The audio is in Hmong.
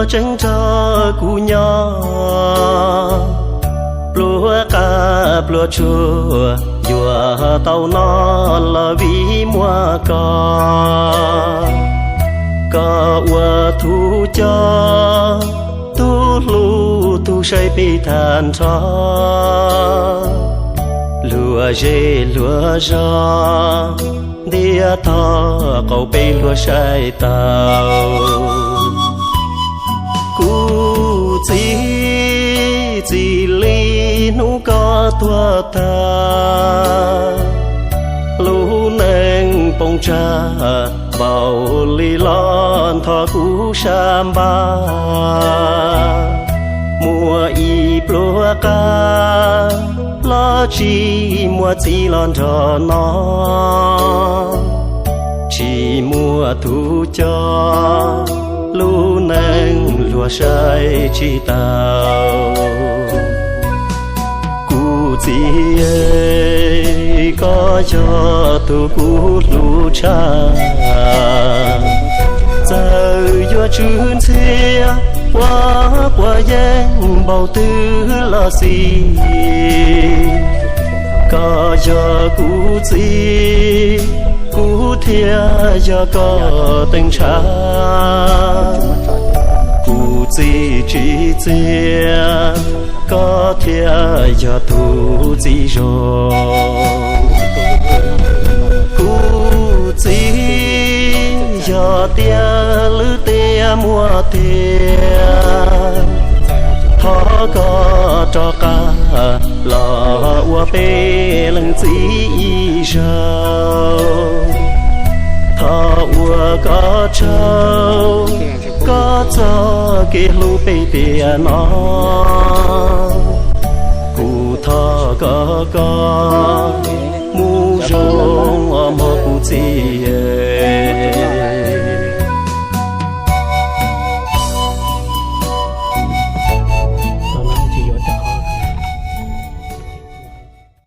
tseeb nrog kuv nyob. Pluas qab pluas tshuaj yuav tau noj los vim muaj koj. Koj ua thug coj, tug hlub tug saib peb tag nrho. Luag zej luag zos ntiab tog qaum peb luag saib tau. Kuv txiv, txij li hnub koj tuag tag, lub neej poob tsag npaum li los nthos kuv sab npaj. Muaj ib pluas qab los tsis muaj txiv los nrog no, tsis muaj thug coj, lub neej luag saib tsis tau. Kuv txiv, koj yog tus kuv hlub tshaj, txawm yuav tsw ntxhiab ua puas yeej npaum twg los xij. Koj yog kuv txiv, kuv thiaj yog koj teej ntshav. Kuv txiv tsim txiaj, koj thiaj yog tus txiv zoo. Kuv txiv, yog tias lwm tiam muaj tiag, thov koj rov qab los ua peb leej txiv ib zaug. Thov ua koj tsaug koj txoj kev hlub peb tiam no. Kuv thov koj, koj mus zoo